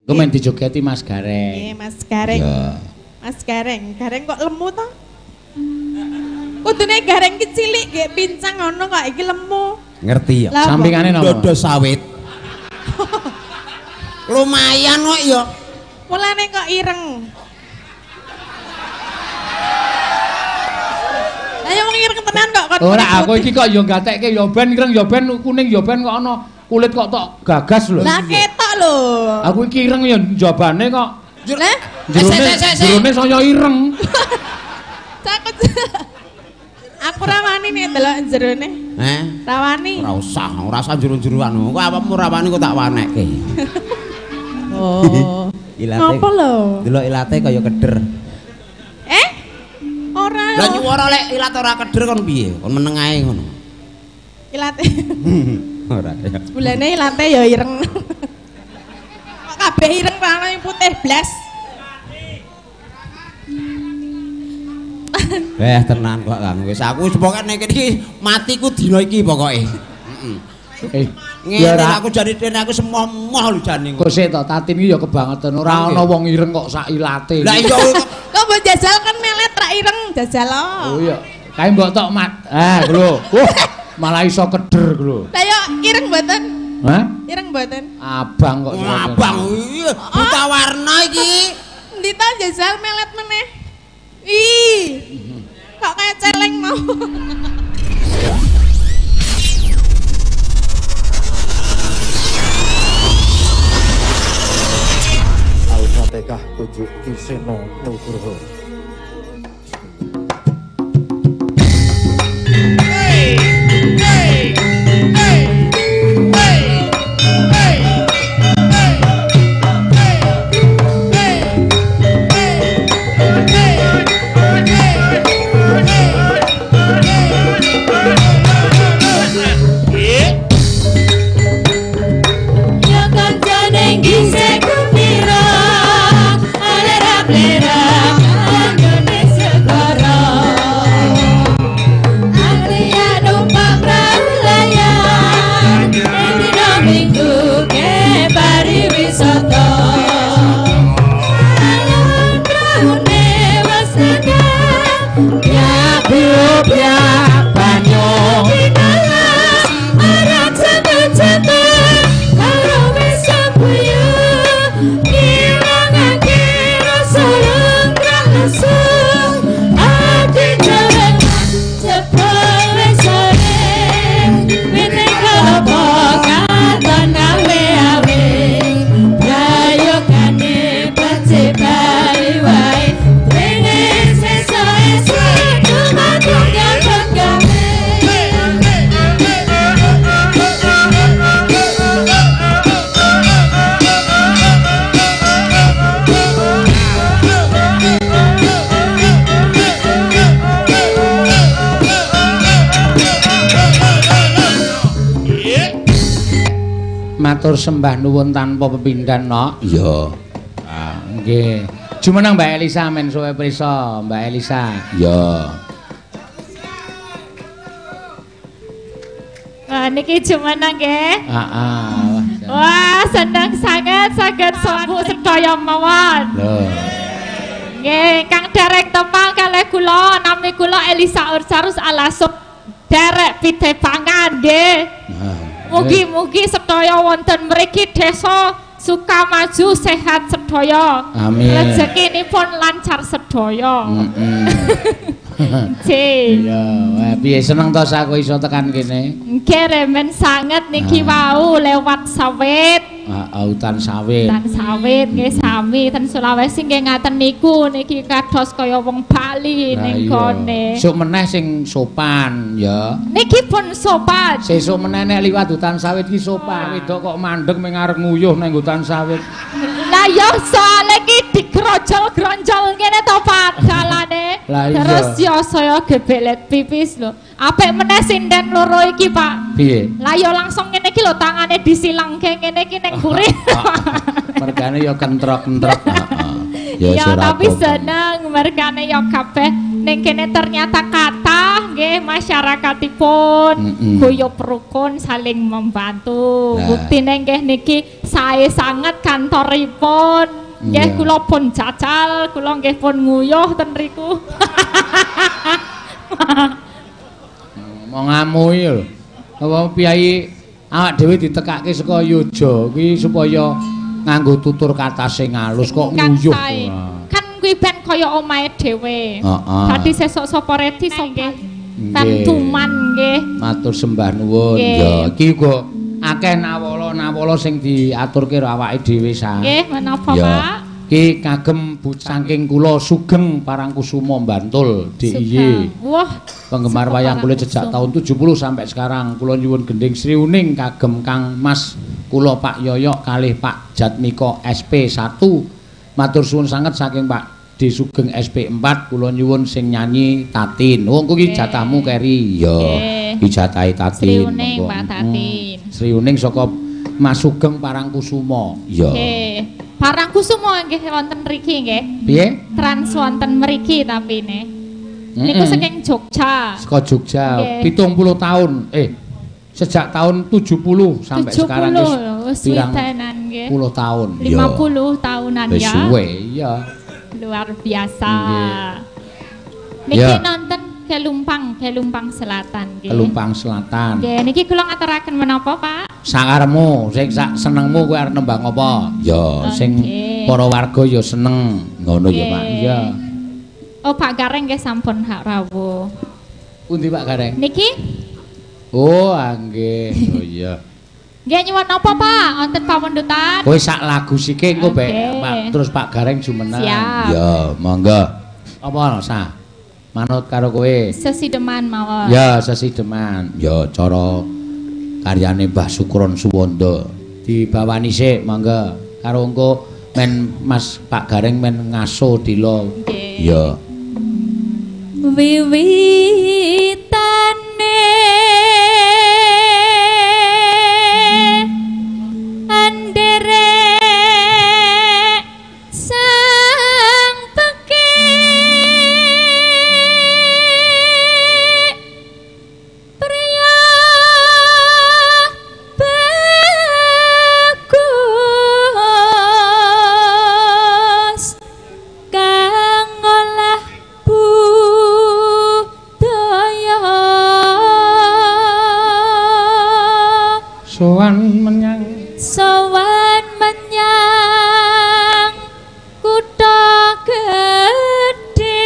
Engko men dijogeti Mas Gareng. Nggih, Mas Gareng. Ya. Mas Gareng, Gareng kok lemu to? Kudune Gareng ki cilik nggih pincang ngono kok iki lemu. Ngerti ya. Sampingane napa? Dodo sawit. Lumayan kok ya. Mulane kok ireng. Ayo wong ireng tenan kok kon. Ora aku iki kok ya gatekke ya ben ireng ya ben kuning ya ben kok ana kulit kok tok gagas lho. Lah ketok lho. Aku iki ireng ya njabane kok. Lah jerone saya ireng. Cakut. Aku ra wani nek delok jerone. Heh? Ra wani. Ora usah, ora usah jero-jeroan. Kok awakmu ora wani kok tak wanekke. Oh. Ilate. Napa lho? Delok ilate kaya keder. Eh? Ora. Lah nyuwara lek ilat ora keder kon piye? Kon meneng ae ngono. Ilate. Ora ya. Sebulane ilate ya ireng. Kok kabeh ireng ra ono putih blas. Eh tenan kok Kang. Wis aku wis pokoke nek iki matiku dina iki pokoke. Heeh. Ya ngene aku jane dene aku semoh-moh lho jane. Kok sik to Tatin iki ya kebangetan. Ora ana wong ireng kok sak ilate. Lah iya kok mbok jajal kan melet ra ireng jajal. Oh iya. Kae mbok tok mat. Ah lho. Wah, malah iso keder lho. Lah yo ireng mboten? Hah? Ireng mboten? Abang kok. Abang iya, buta warna iki. Endi to jajal melet meneh. Ih. Kok kayak celeng mau. Al-Fatihah tujuh Ki Seno Nugroho. Hey, hey, hey, hey, hey, hey, hey, hey, hey, hey. Yo kancane ngisih kupira alera-lera anggone segara Angria numpak prau layar ing dina Minggu ke pariwisata Ayon praune wis tekan biak banyu pinalas ora cepet-cepet karo wis guyu ngilangake rasa lungkrah lesu ati dhewe cepet wis sore wite kelapa katon awe-awe prayogane becik bali wae rene sesuk esuk dumateng nyambut gawe. Matur sembah nuwun tanpa pepindhan, Nok. Iya. Ah, nggih. Jumeneng Mbak Elisa men suwe prisa, Mbak Elisa. Iya. Wah niki jumeneng nggih. Heeh. Wah seneng sanget saged sowan sedaya mawon. Lho. Nggih, kang derek tepang kalih kula nami kula Elisa Ursarus Alasuk derek pitepangan nggih. Mugi-mugi sedaya wonten mriki desa Sukamaju sehat sedaya. Amin. Rezekinipun lancar sedaya. Nggih. Iya, wah piye seneng to aku iso tekan kene? Nggih remen sanget niki wau lewat sawit. Heeh, hutan sawit. Hutan sawit nggih sami ten Sulawesi nggih ngaten niku niki kados kaya wong Bali ning kone. Suk meneh sing sopan ya. Niki pun sopan. Sesuk meneh nek liwat hutan sawit ki sopan. Wedok kok mandeg ming arep nguyuh nang hutan sawit. Lah ya soalé ki digrojol-gronjol ngene to Pak dalane. Terus ya saya gebelet pipis lho. Apik meneh sinden loro iki Pak. Piye? Lah ya langsung ngene iki lho tangane disilangke ngene iki ning gurih. Mergane ya kentrok-kentrok. Heeh. Ya tapi seneng mergane ya kabeh ning kene ternyata kata kathah nggih masyarakatipun guyub rukun saling membantu. Buktine nggih niki sae sanget kantoripun. Nggih kula pun jajal, kula nggih pun nguyuh ten riku. Mau ngamui lho. Apa piyayi awak dhewe ditekake saka Yoja kuwi supaya nganggo tutur kata sing halus kok nguyuh. Kan kuwi ben kaya omahe dhewe. Dadi sesuk sapa redi nggih. Tentuman nggih. Matur sembah nuwun. Ya iki uga akeh nawala-nawala sing diaturke karo awake dhewe sa. Nggih, menapa Pak? Iki kagem saking kula Sugeng Parangkusumo Bantul DIY. Wah, penggemar wayang kulit sejak tahun 70 sampai sekarang. Kula nyuwun gending Sriuning kagem Kang Mas kula Pak Yoyok kalih Pak Jatmiko SP1. Matur suwun sanget saking Pak D Sugeng SP4. Kula nyuwun sing nyanyi Tatin. Wong kuwi jatahmu keri. Ya, iki jatahe Tatin. Sriuning Pak Tatin. Sriuning saka Mas Sugeng Parangkusumo. Ya. Nggih. Parangkusumo nggih wonten mriki nggih. Piye? Trans wonten mriki tapine. Niku saking Jogja. Saka Jogja, 70 tahun. Sejak tahun 70 sampai 70, sekarang wis pirang puluh tahun. 50 tahunan ya. Wis suwe, iya. Luar biasa. Niki nonton Kelumpang, Kelumpang Selatan nggih. Kelumpang Selatan. Nggih, niki kula ngaturaken menapa, Pak? Sakaremu, sing sak senengmu kowe arep nembang apa? Ya, sing para warga ya seneng. Ngono ya, Pak. Iya. Oh, Pak Gareng nggih sampun hak rawuh. Pundi Pak Gareng? Niki? Oh, nggih. Oh iya. Nggih nyuwun napa, Pak? Wonten pamundhutan? Kowe sak lagu sike engko Pak, terus Pak Gareng jumeneng. Ya, monggo. Apa sa? Manut karo kowe. Sesideman mawon. Ya, sesideman. Ya, cara karyane Mbah Sukron Suwondo dibawani sik monggo. Karo engko men Mas Pak Gareng men ngaso dilo. Ya. Wiwitane anderek sang pekik priya bagus kang ngolah budaya sowan menyang kutha gedhe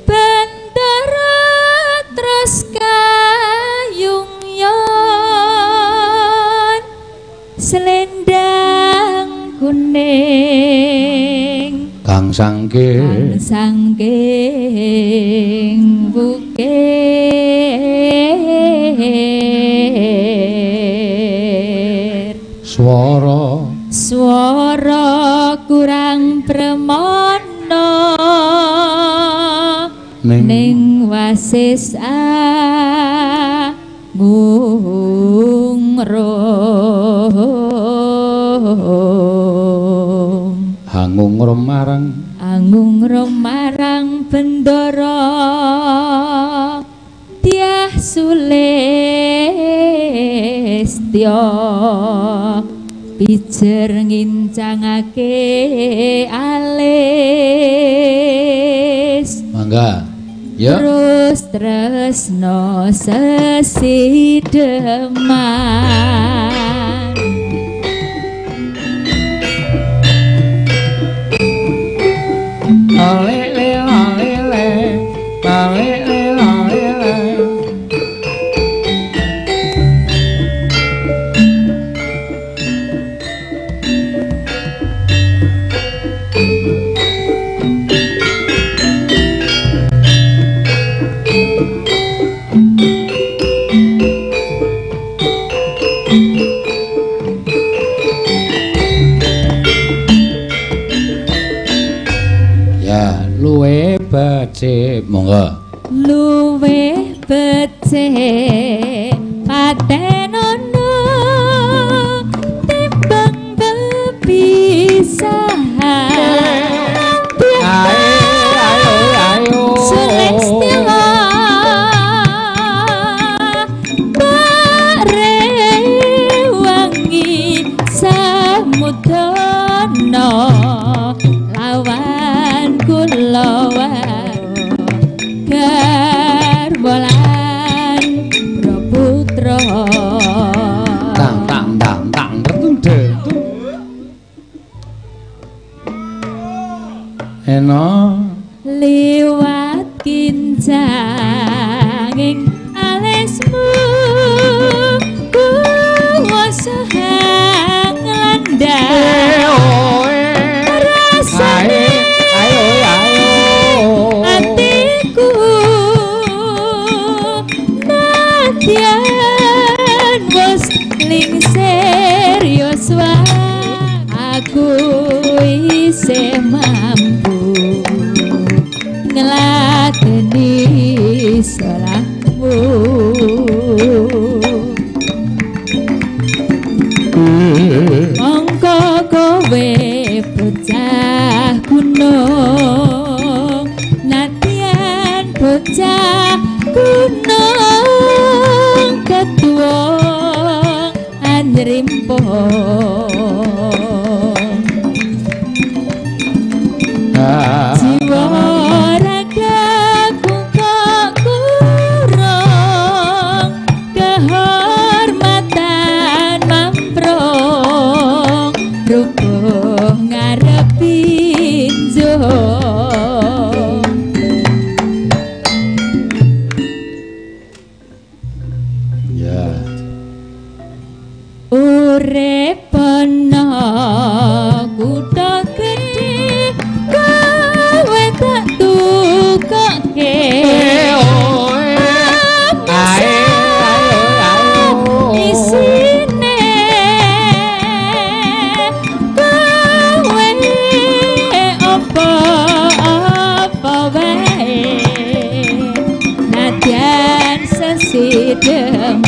bendera terus kayung yon selendang kuning kang sangking bukir swara kurang premana ning wasis agung rum hangung marang bendara Dyah Sulistya pijer ngincangake alis mangga ya terus tresno sesideman. Ale ale ale ale ale ale. Luwe becik monggo. Luwe becik patenono timbang bepisahan. Aku isih mampu nglakoni salahmu. Mongko kowe bocah gunung, nadyan bocah gunung ketua anrimpo. Jiwa ragaku kok kurang, kehormatan mamprong, rubuh ngarepi njong. Ya. Urip ana kutha gedhe, kowe tak tukoke. Isine kowe apa-apa wae, nadyan sesidhem.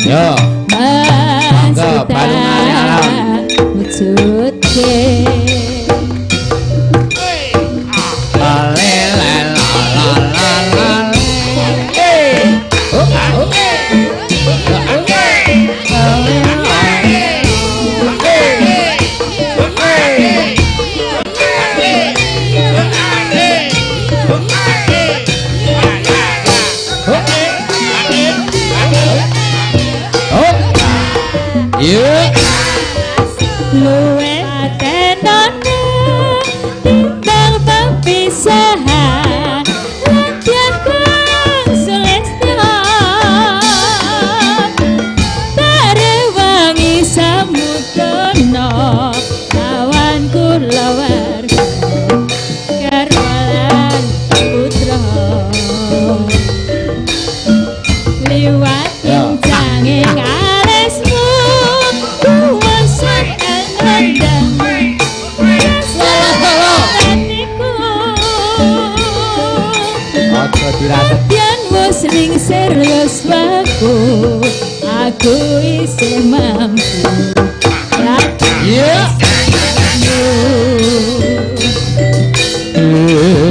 Yo. Mangga balung alon. Wujudke. Yeah. Luwe tenone timbang pepisahan, ladyan kang sulestya tarewangi samudana awan kulawarga garwalan putra liwat jange alismu kuwasa kang rendang atiku. Aja dirasakne. Yen wis lingsir yuswaku, aku isih mampu. Iya.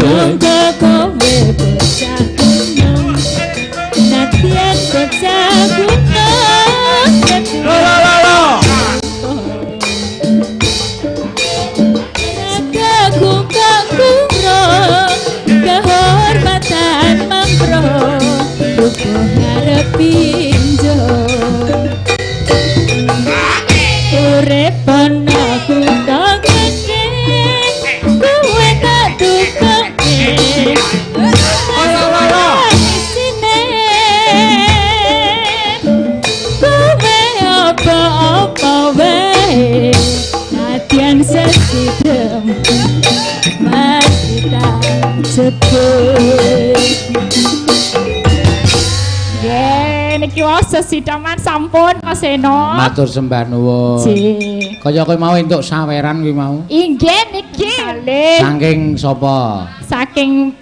Monggo kowe bocah gunung, nadyan bocah gunung Lo. Ragaku kok kurang, kehormatan mamprong, rubuh ngarepi njong. Urip ana kutha gedhe, kowe tak tukoke. Isine kowe apa-apa wae, nadyan sesidhem mati tak jebul. Nggih, niki wau sesideman sampun Mas Seno. Matur sembah nuwun. Nggih. Kaya kowe mau entuk saweran kuwi mau. Inggih niki. Kalih Saking sapa? saking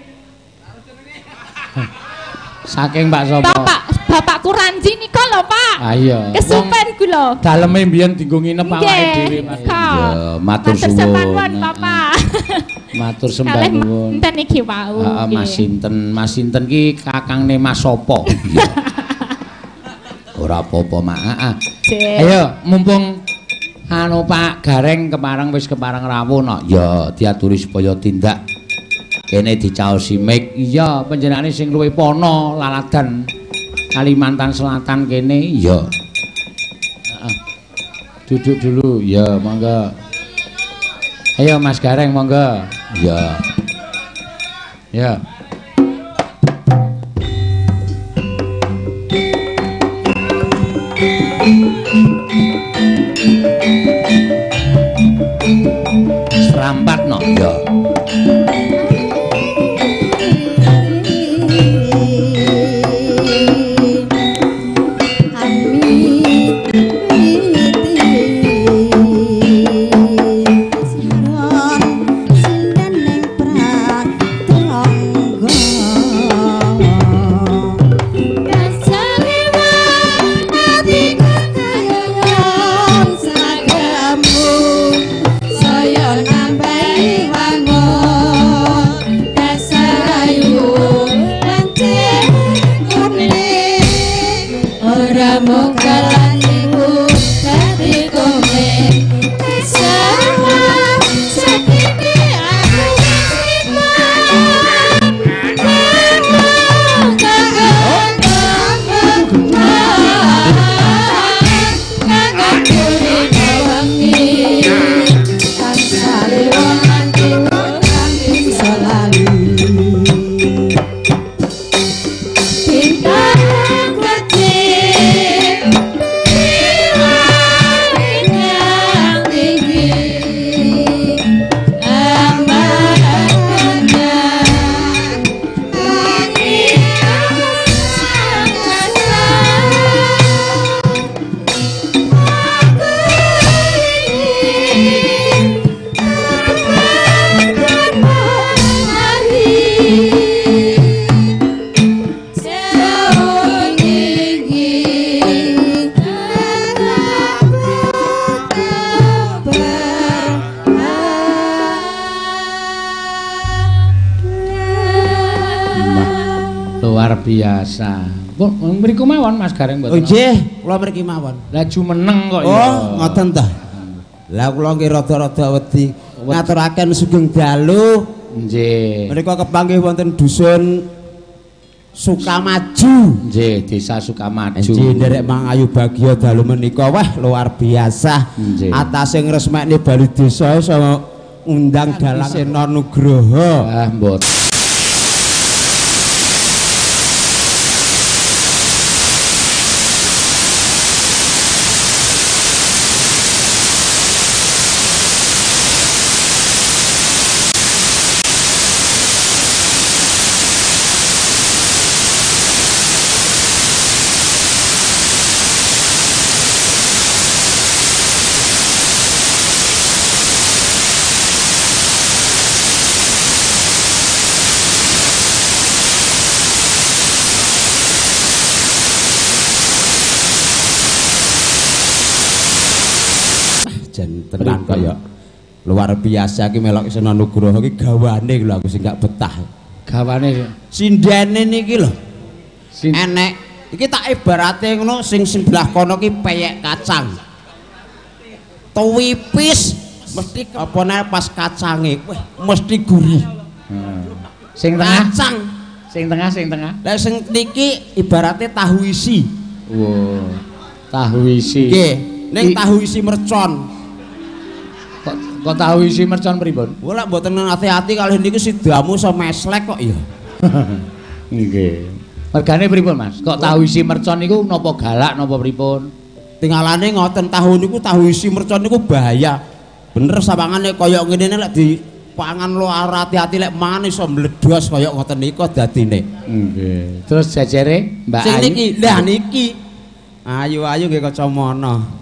Saking Pak sapa? Bapak bapakku Ranji nika lho, Pak. Ah iya. Kesupen kula. Daleme mbiyen dienggo nginep awake dhewe, Mas. Nika. Iya, matur Matur sembah nuwun, suwun. Bapak. Matur sembah Kalih nuwun. enten iki wau. Heeh, Mas sinten? Mas sinten ki kakangne Mas sapa? Iya. Ora apa-apa, Mak. Heeh. Ayo, mumpung anu Pak Gareng kepareng wis kepareng rawuh no. Ya, diaturi supaya tindak kene dicaosi mik. Iya, panjenengane sing luwih pono laladan Kalimantan Selatan kene. Iya. Heeh. Duduk dulu. Ya, monggo. Ayo Mas Gareng monggo. Ya. Ya. Serampat no. Ya. Ami witi. Biasa. Mriku mawon Mas Gareng mboten. Oh nggih, kula mriki mawon. Lah jumeneng kok ya. Oh, ngoten ta. Lah kula nggih rada-rada wedi ngaturaken sugeng dalu. Nggih. Menika kepanggih wonten dusun Sukamaju. Nggih, Desa Sukamaju. Nggih, nderek Mangayu Bagya dalu menika wah luar biasa. Atase ngresmekne bali desa iso undang dalang Sena Nugroho. Ah, mboten. Tenan kaya luar biasa iki melok Sena Nugroho iki gawane lho aku sing gak betah. Gawane sindene niki lho. Enek iki tak ibarate ngono sing sebelah kono ki peyek kacang. Tuwipis mesti apa nek pas kacange weh mesti gurih. Sing tengah kacang. Sing tengah sing tengah. Lah sing niki ibarate tahu isi. Wow. Tahu isi. Nggih, ning tahu isi mercon. Kok tahu isi mercon pripun? Wah lek mboten ati-ati kalih niku sidamu iso meslek kok ya. Nggih. Mergane pripun, Mas? Kok tahu isi mercon niku napa galak napa pripun? Tingalane ngoten tahu niku tahu isi mercon niku bahaya. Bener sawangane kaya ngene lek dipangan lo ati-ati lek mangan iso mledos kaya ngoten niku dadine. Nggih. Terus jejere Mbak Ayu. Sing niki, lah niki. Ayu-ayu nggih kacamana.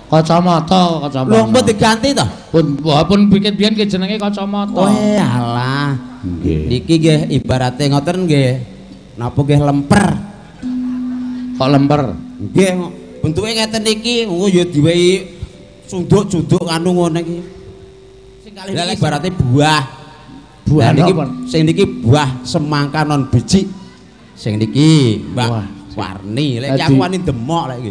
Kacamata, kacamata. Lho, mbok diganti to? Pun pun bikin biyen ki jenenge kacamata. Oh, alah. Nggih. Niki nggih ibarate ngoten nggih. Napa nggih lemper. Kok lemper? Nggih, bentuke ngeten niki, engko ya diwehi sunduk-sunduk anu ngene iki. Sing kalih niki ibarate buah. Buah niki sing niki buah semangka non biji. Sing niki Mbak Warni. Lek aku wani demok lek iki.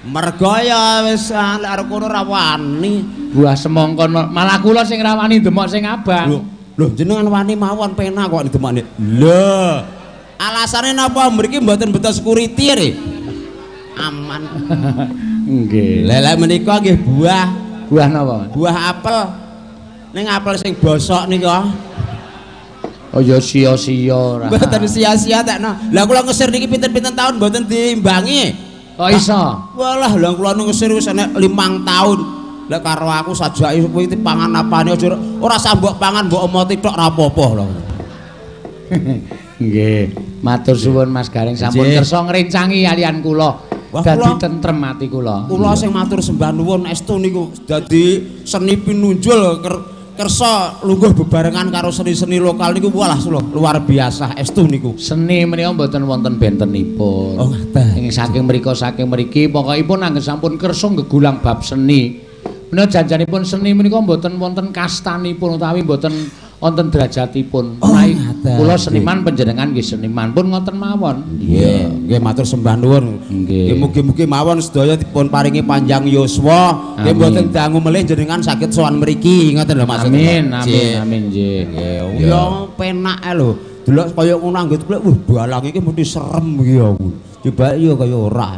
Mergo ya wis lek arep kono ra wani. Buah semangka malah kula sing ra wani demok sing abang. Lho, jenengan wani mawon pena kok demokne. Lho. Alasane napa mriki mboten beto security re? Aman. Nggih. Lha lek menika nggih buah. Buah napa? Buah apel. Ning apel sing bosok nika. Oh ya sia-sia ora. Mboten sia-sia tekno. Lah kula ngesir niki pinten-pinten taun mboten diimbangi. Kok iso? Walah, lha kula ngesir wis enek 5 tahun. Lah karo aku sajake kuwi dipangan apane aja ora usah mbok pangan mbok omoti tok ra apa-apa lho. Nggih, matur suwun Mas Gareng sampun kersa ngrencangi alian kula. Dadi tentrem ati kula. Kula sing matur sembah nuwun estu niku dadi seni pinunjul kersa lungguh bebarengan karo seni-seni lokal niku walah luar biasa estu niku. Seni menika mboten wonten bentenipun. Oh ngaten. Ing saking mriku saking mriki pokokipun anggen sampun kersa nggegulang bab seni. Menika janjanipun seni menika mboten wonten kastanipun utawi mboten wonten derajatipun. Oh, kula seniman panjenengan nggih seniman pun ngoten mawon. Nggih, nggih matur sembah nuwun. Nggih mugi-mugi mawon sedaya dipun paringi panjang yuswa, nggih mboten dangu melih jenengan saged sowan mriki ngoten lho maksud. Amin amin amin nggih. Nggih. Ya penak ae lho. Delok kaya ngono anggit kula wah dalang iki mesti serem iki aku. Coba ya kaya ora.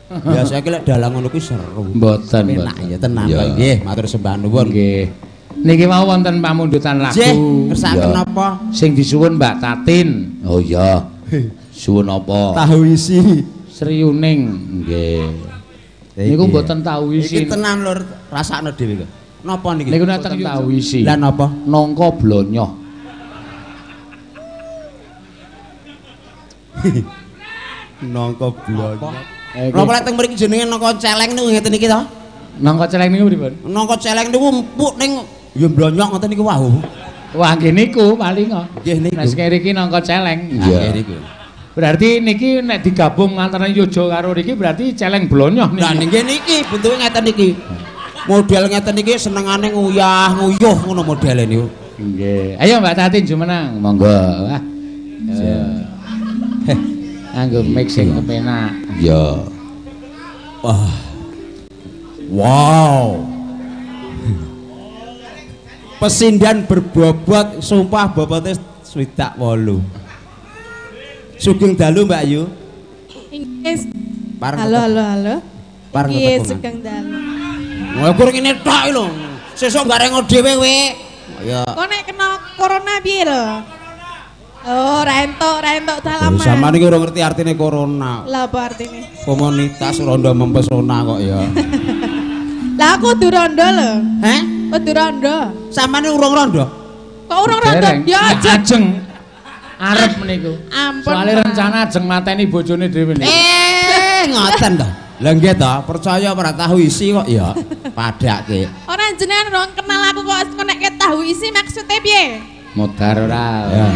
Biasane lek dalang ngono kuwi seru. Mboten penak ya tenan kok nggih matur sembah nuwun. Nggih. Niki mau wonten pamundutan lagu. Nggih, kersakaken napa? Sing disuwun Mbak Tatin. Oh iya. Suwun apa? Tahu isi. Sriuning. Nggih. Niku mboten tahu isi. Iki tenan lur, rasakno dhewe kok. Napa niki? Niku nek tahu isi. Lah napa? Nangka blonyoh. Nangka blonyoh. Napa lek teng mriki jenenge nangka celeng niku ngeten iki to? Nangka celeng niku pripun? Nangka celeng niku empuk ning ya blonyok ngoten niku wau. Wah nggih niku paling kok. Nggih niku. Nek sing iki nangka celeng. Nggih niku. Berarti niki nek digabung antara Yojo karo niki berarti celeng blonyoh niki. Lah nggih niki bentuke ngeten niki. Model ngeten niki senengane nguyah nguyuh ngono modele niku. Nggih. Ayo Mbak Tatin jumenang, monggo. Wah. Anggo mic sing kepenak. Iya. Wah. Wow. Pesindan berbobot, sumpah bobotnya 68. Sugeng dalu Mbak Yu. Inggih. Halo halo halo. Nggih sugeng dalu. Wah, kur ngene tok lho. Sesuk garengo dhewe kowe. Ya. Kok nek kena corona piye lho? Oh, ra entuk salaman. Sampeyan iki ora ngerti artine corona. Lah apa artine? Komunitas rondo mempesona kok ya. Lah aku kudu rondo lho. Heh? Kudu rondo. Sampeyan urung rondo? Kok urung rondo? Ya ajeng. Arep meniku. Ampun. Soale rencana ajeng mateni bojone dhewe niku. Ngoten to. Lah nggih to, percaya ora tahu isi kok ya. Padake. Ora jenengan urung kenal aku kok nek tahu isi maksude piye? Modar ora. Ya.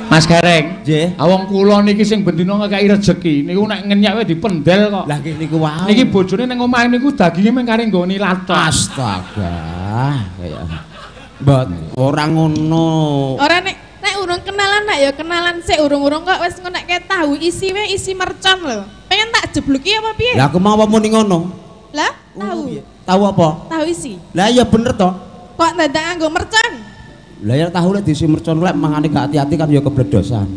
Mas Gareng, nggih. Wong kula niki sing bendina ngekeki rejeki niku nek ngenyek wae dipendel kok. Lah nggih niku wae. Niki bojone ning omahe niku daginge mung kari nggoni lathok. Astaga. Kaya mbot ora ngono. Ora nek urung kenalan nak ya kenalan sik urung-urung kok wis ngonekke tahu isi wae isi mercon lho. Pengen tak jebluki apa piye? Lah aku mau apa muni ngono? Lah, tahu. Tahu apa? Tahu isi. Lah iya bener to. Kok dadak nganggo mercon? Lah ya tahu lek diisi mercon lek mangane gak hati-hati kan ya kebledosan.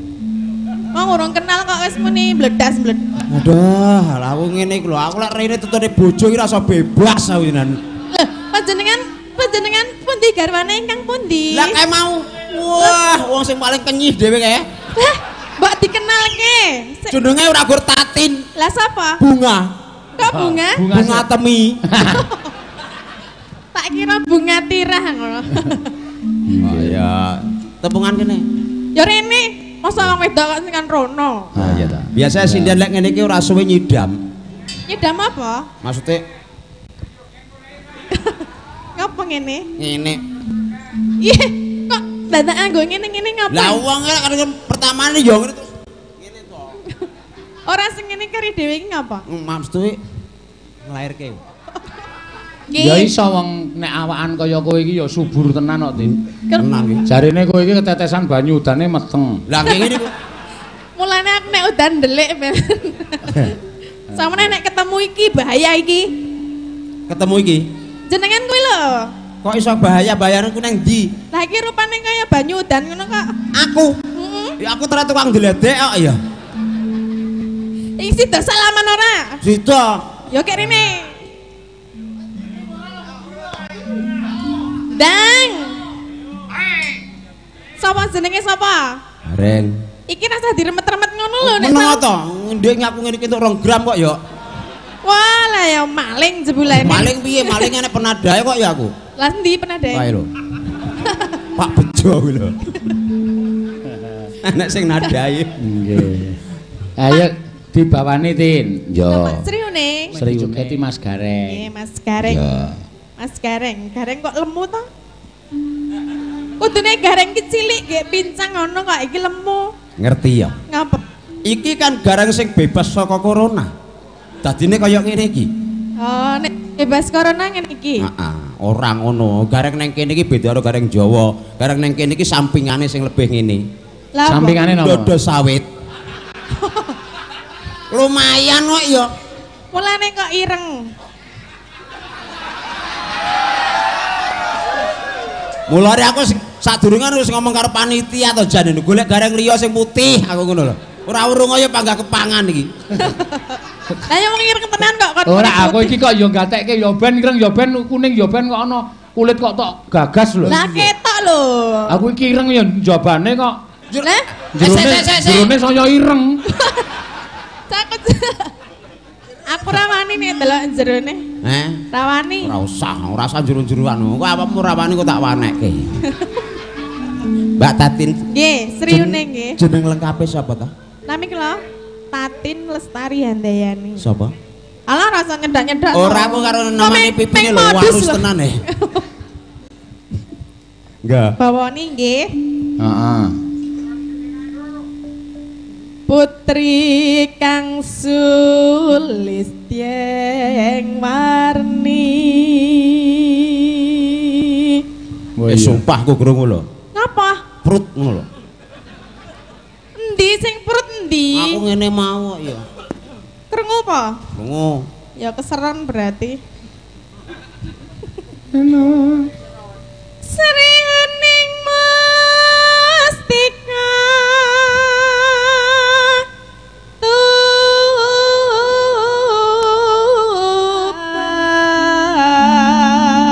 Wong urung kenal kok wis muni bledas-bledos. Aduh, lah aku ngene iki lho, aku lek rene tutune bojo iki rasa bebas aku jenengan. Lho, panjenengan pundi garwane ingkang pundi? Lah kae mau. Wah, wong sing paling kenyih dhewe kae. Lah, mbok dikenalke. Jenenge ora gur Tatin. Lah sapa? Bunga. Kok bunga? Bunga temi. Tak kira bunga tirah ngono. Oh ya, tepungan kene. Ya rene, masa wong wedok kok sing kan rono. Ah iya ta. Biasa sinden lek ngene iki ora suwe nyidam. Nyidam apa? Maksude ngapa ngene? Ngene. Ih, kok dadak nganggo ngene-ngene ngapa? Lah wong kan pertamane ya ngene terus ngene to. Ora sing ngene kari dhewe iki ngapa? Maksude nglairke. Ya iso wong nek awakan kaya kowe iki ya subur tenan kok, Tin. Tenan iki. Jarine kowe iki ketetesan banyu udane meteng. Lah ngene niku. Mulane aku nek udan ndelik ben. Samene nek ketemu iki bahaya iki. Ketemu iki? Jenengan kuwi lho. Kok iso bahaya bayaran ku nang ndi? Lah iki rupane kaya banyu udan ngono kok. Aku. Heeh. Ya aku ternyata tukang ndledek kok ya. Iki sida salaman ora? Sida. Ya kek rene. Dang. Sapa jenenge sapa? Gareng. Iki rasa diremet-remet ngono lho nek. Meneng to? Ndek ngaku ngene iki entuk 2 gram kok ya. Wah, lah ya maling jebulane. Maling piye? Maling enek penadae kok ya aku. Lah endi penadae? Kae lho. Pak Bejo kuwi lho. Enek sing nadai. Nggih. Ayo dibawani, Tin. Yo. Sriune. Sriune Mas Gareng. Nggih, Mas Gareng. Ya. Mas Gareng, Gareng kok lemu to? Kudune Gareng ki cilik nggih pincang ngono kok iki lemu. Ngerti ya? Ngapa? Iki kan Gareng sing bebas saka corona. Dadine kaya ngene iki. Oh, nek bebas corona ngene iki. Heeh. Ora ngono. Gareng nang kene iki beda karo gareng Jawa. Gareng nang kene iki sampingane sing lebih ngene. Sampingane napa? Dodo sawit. Lumayan kok ya. Mulane kok ireng. Mulane aku sadurunge wis ngomong karo panitia to jane golek gareng liya sing putih aku ngono lho. Ora urung kaya panggah kepangan iki. Lah ya wong ireng tenan kok kon. Ora aku iki kok ya gatekke ya ben ireng ya ben kuning ya ben kok ana kulit kok tok gagas lho. Lah ketok lho. Aku iki ireng ya njabane kok. Lah jerone saya ireng. Cakut. Aku ra wani nek delok jerone. Heh? Ra wani. Ora usah, ora usah jero-jeroan. Kok awakmu ora wani kok tak wanekke. Mbak Tatin. Nggih, Sri Uning nggih. Jeneng lengkape sapa ta? Nami kula Tatin Lestari Handayani. Sapa? Alah rasa nyedak-nyedak. Ora aku karo namane pipine lho warus tenan e. Enggak. Bawoni nggih. Heeh. Putri kang sulistyeng warni. Eh sumpah aku krungu lho. Ngapa? Prut ngono lho. Endi sing prut endi? Aku ngene mau kok ya. Krungu apa? Krungu. Ya keseran berarti. Halo. Sri Hening Mustika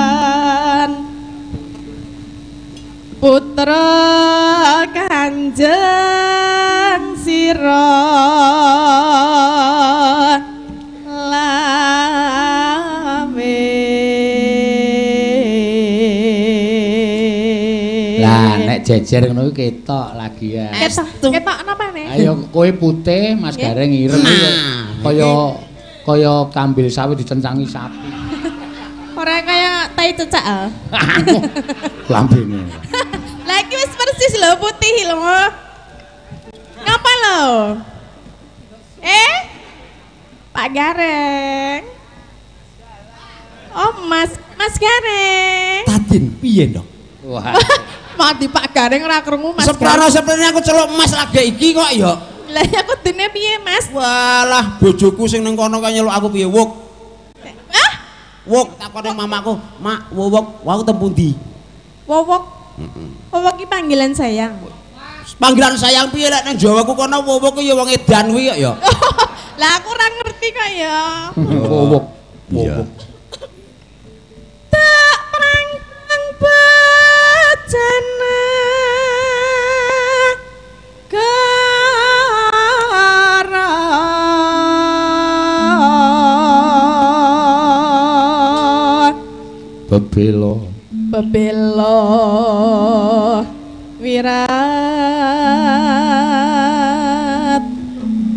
Tuban Putra Kanjeng Sira Lame. Lah nek jejer ngono kuwi ketok lagi ya. Ketok napa ne? Ayo kowe putih, Mas Gareng ireng kaya kaya kambil sawit dicencangi sapi. Ora kaya tai cecak ah. Lambene. Lah iki wis persis lho putih lho. Ngapa lho? Eh? Pak Gareng. Oh, Mas Gareng. Tatin piye ndok? Wah. Mati Pak Gareng ora krungu Mas. Seprana-seprane aku celuk Mas lagi iki kok ya. Lah ya kudune piye Mas? Walah bojoku sing nang kono kaya nyeluk aku piye wuk. Hah? Wuk takone mamaku, "Mak, wowok, wau teng pundi?" Wowok. Heeh. Wowok ki panggilan sayang. Panggilan sayang piye lek nang Jawa ku kono wowok ku ya wong edan kuwi kok ya. Lah aku ora ngerti kok ya. Wowok. Wowok. Tak prangkang bejana gara bebelo bebelo wirat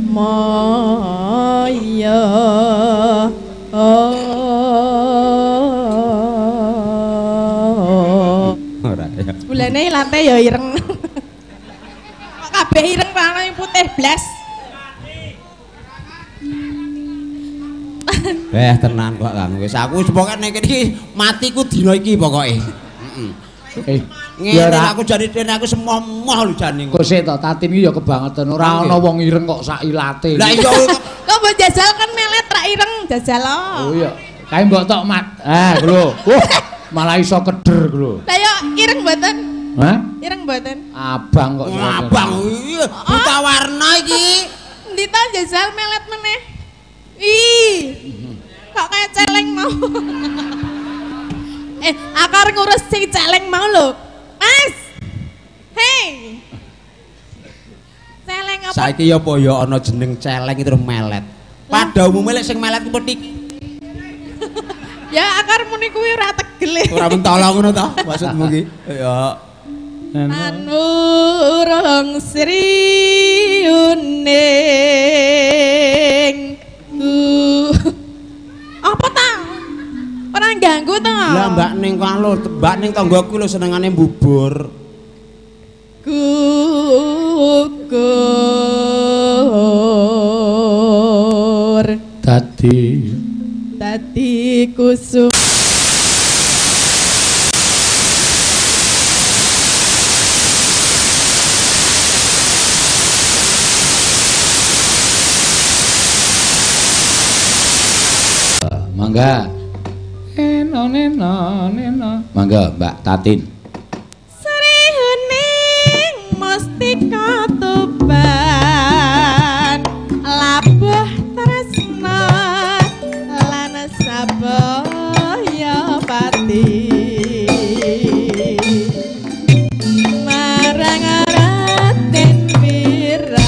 moyo. Ora ya. Bulane ilate ya ireng. Kok kabeh ireng ra ono putih blas. Eh tenan kok Kang. Wis aku pokoke nek iki matiku dina iki pokoke. Heeh. Eh ngene aku jane dene aku semoh-moh lho jane. Kok sik to Tatin iki ya kebangetan ora ana wong ireng kok sak ilate. Lah iya kok mbok jajal kan melet ra ireng jajal. Oh iya. Kae mbok tok mat. Ah lho. Wah, malah iso keder lho. Lah yo ireng mboten? Hah? Ireng mboten? Abang kok. Abang iya buta warna iki. Endi to jajal melet meneh? Ih. Kok kayak celeng mau. Eh, aku arep ngurus sing celeng mau lho. Mas. Hei. Celeng apa? Saiki ya apa ya ana jeneng celeng itu melet. Pada umumnya lek sing melet ku petik. Ya akar muni kuwi ora tegel. Ora mentolo ngono ta maksudmu ki? Ya. Anurung Sri Uning. Apa ta? Ora ganggu ta? Lah Mbak Ning kok lho, Mbak Ning tanggaku lho senengane mbubur. Gugur. Dadi dadi kusum. Mangga. Eno neno neno. Mangga Mbak Tatin. Sri Huning Mustika Tuban labuh tresna lan sabaya pati marang Raden Wiratmaya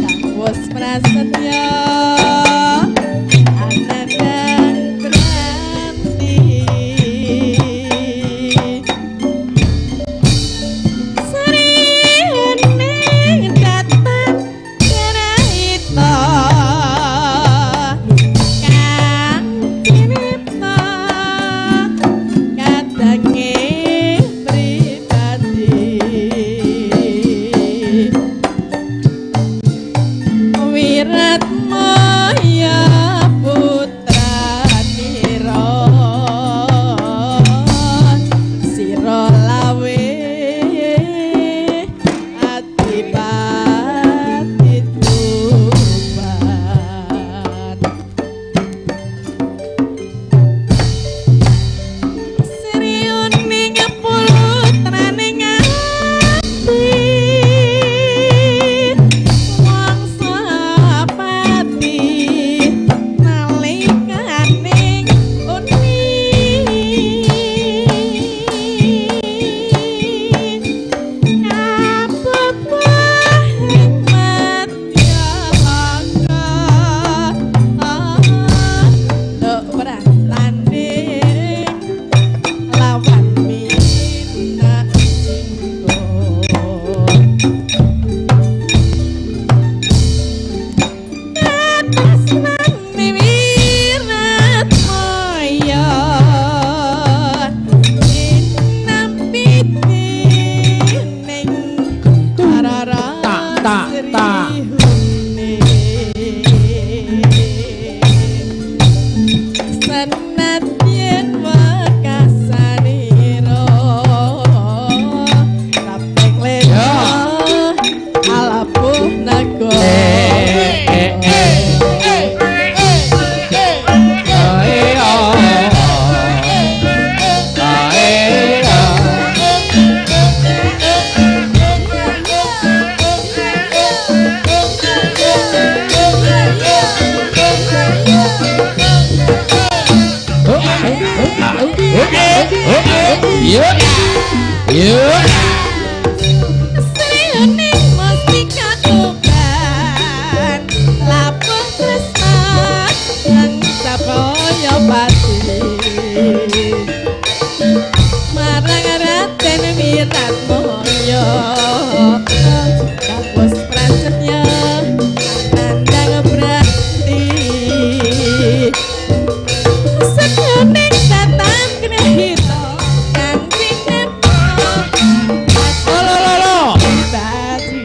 kang wis prasetya anandang pranti. Sri Huning datan krahita kang cinipta kadange pribadi Wiratmaya putranira sira lawe adipati Tuban. Sri Huning putrane ngati wangsa pati nalikane uni kabebah ing madyalaka luk pratanding lawan minak jinggo. Katresnane Wiratmaya inampiti ning Rara Tak, tak, tak. Sri Huning. Senadyan wekasanira taping lena alapuh naga. Sri Huning Mustika Tuban labuh tresna kang sabaya pati marang Raden Wiratmaya kang wis prasetya nandang pranti. Sri Huning datan krahita kang tinepta pribadi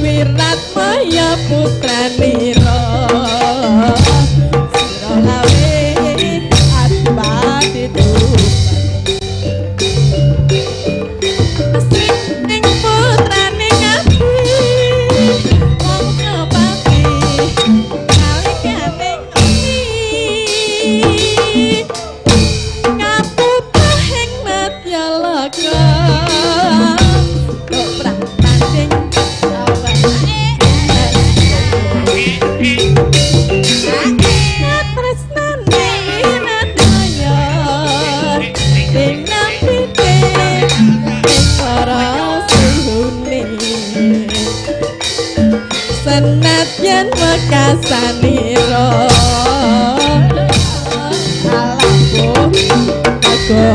Wiratmaya putranira sira lawe adipati Tuban. Sri ing putrane ngati wangsa pati nalikane uni kapupah ing madyalaka luk pratanding lawan katresnane Wiratmaya dinampite ing para Sri Huning senadyan wekasanira alapuh naga.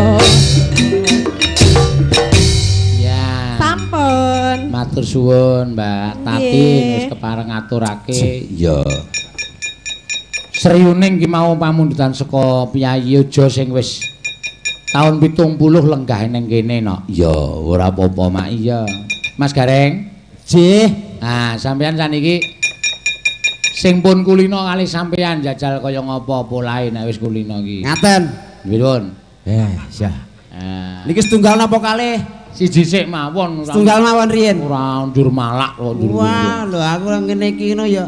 Ya. Sampun. Matur suwun Mbak Tatin Nggih. wis kepareng ngaturake. Ya. Sri Huning ki mau pamundutan saka Piyayi Yojo sing wis taun 70 lenggah ning kene no. Ya, ora apa-apa mak iya. Mas Gareng. Jih. Nah, sampeyan saniki sing pun kulino kali sampeyan jajal kaya ngapa polahe nek wis kulino iki. Ngaten. Nuwun. Ya. Ah. Niki setunggal napa kalih? Siji sik mawon ora. Setunggal mawon riyen. Ora njur malak kok njur. Wah, lho aku ngene iki ngono ya.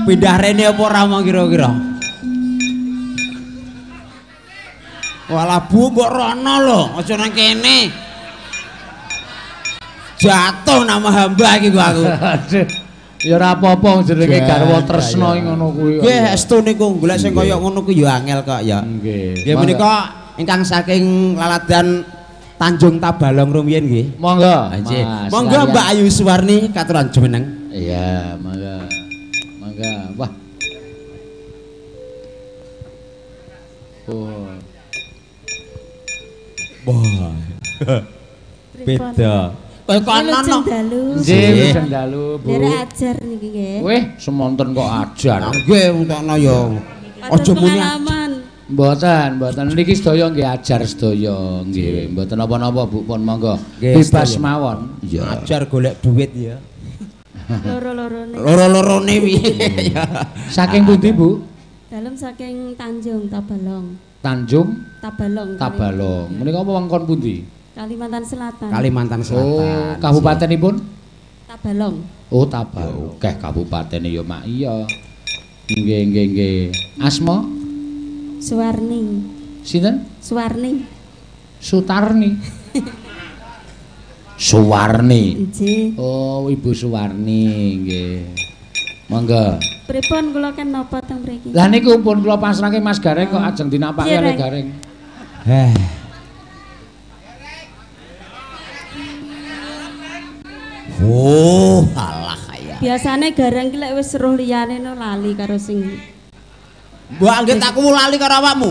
Pindah rene apa ora mau kira-kira? Walah Bu mbok rono lho, aja nang kene. Jatuh nama hamba iki kok aku. Ya ora apa-apa jenenge garwa tresna iki ngono kuwi. Nggih, estu niku golek sing kaya ngono kuwi ya angel kok ya. Nggih. Nggih menika ingkang saking laladan Tanjung Tabalong rumiyin nggih. Monggo. Nggih. Monggo Mbak Ayu Suwarni katuran jumeneng. Iya, monggo. Monggo. Wah. Oh. Wah. Beda. Kaya kono no. Nggih, wilujeng dalu, Bu. Derek ajar niki nggih. Wih, semonten kok ajar. Nggih, untukno ya. Aja muni pengalaman. Mboten, mboten. Niki sedaya nggih ajar sedaya. Nggih, mboten napa-napa, Bu, pun monggo. Bebas mawon. Iya. Ajar golek duit ya. Loro-lorone. Loro-lorone piye ya. Saking pundi, Bu? Dalem saking Tanjung Tabalong. Tanjung Tabalong. Tabalong. Menika wewengkon pundi? Kalimantan Selatan. Kalimantan Selatan. Oh, kabupatenipun? Tabalong. Oh, Tabalong. Okeh kabupatene ya mak iya. Nggih, nggih, nggih. Asma? Suwarni. Sinten? Suwarni. Sutarni. Suwarni. Nggih. Oh, Ibu Suwarni nggih. Monggo. Pripun kula kan napa teng mriki? Lah niku pun kula pasrahke Mas Gareng kok ajeng dinapake kalih Gareng. Heh. Oh, alah ya. Biasane Gareng ki lek wis weruh liyane no lali karo sing. Mbok anggit aku lali karo awakmu.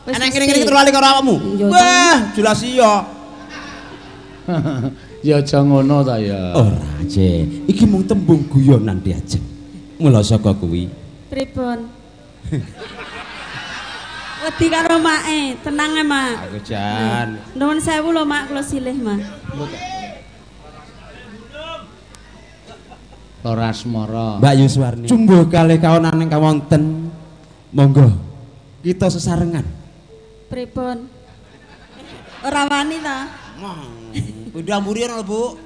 Enek kene-kene terus lali karo awakmu. Wah, jelas iya. Ya aja ngono ta ya. Ora, Je. Iki mung tembung guyonan diajeng. Mula saka kuwi. Pripun? Wedi karo make, tenang e, Mak. Aku jan. Nuwun sewu lho, Mak, kula silih, Mak. Loro asmara. Mbak Yuswarni. Jumbuh kalih kaonan ingkang wonten. Monggo kita sesarengan. Pripun? Ora wani ta? Pindah mburi lho, Bu.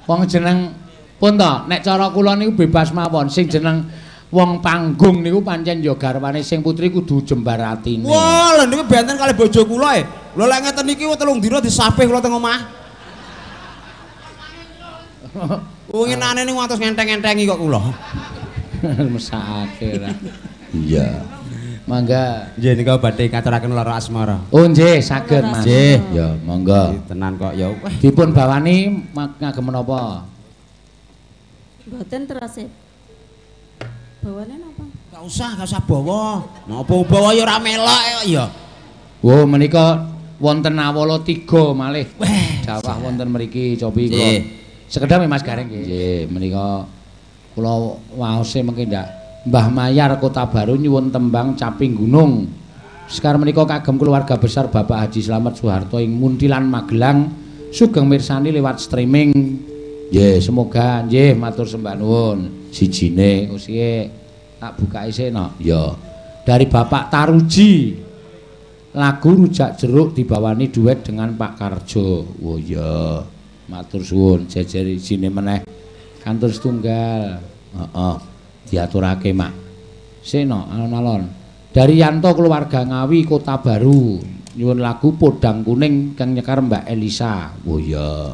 Wong jeneng pun to, nek cara kula niku bebas mawon. Sing jeneng wong panggung niku pancen ya garwane sing putri kudu jembar atine. Wah, lha niku benten kalih bojo kula e. Lho lek ngeten niki 3 dina disapih kula teng omah. Winginane niku ngantos ngenteng-entengi kok kula. Mesake ra. Iya. Mangga. Nggih nika badhe ngaturaken lara asmara. Oh nggih, saged Mas. Nggih. Ya, monggo. Tenan kok ya. Dipun bawani ngagem menapa? Mboten terus. Bawane napa? Enggak usah bawa. Napa bawa ya ora melok kok ya. Oh, menika wonten awala 3 malih. Jawah wonten mriki cobi kula. Sekedhap Mas Gareng nggih. Nggih, menika kula waose mengke ndak Mbah Mayar Kota Baru nyuwun tembang Caping Gunung. Sekar menika kagem keluarga besar Bapak Haji Slamet Soeharto ing Muntilan Magelang sugeng mirsani lewat streaming. Nggih, semoga nggih matur sembah nuwun. Sijine usihe tak bukake sik no. Ya. Dari Bapak Taruji. Lagu Rujak Jeruk dibawani duet dengan Pak Karjo. Oh iya. Matur suwun jejer isine meneh kantor setunggal. Heeh. Diaturake, Mak. Sik no alon-alon. Dari Yanto keluarga Ngawi Kota Baru nyuwun lagu Podang Kuning kang nyekar Mbak Elisa. Oh iya.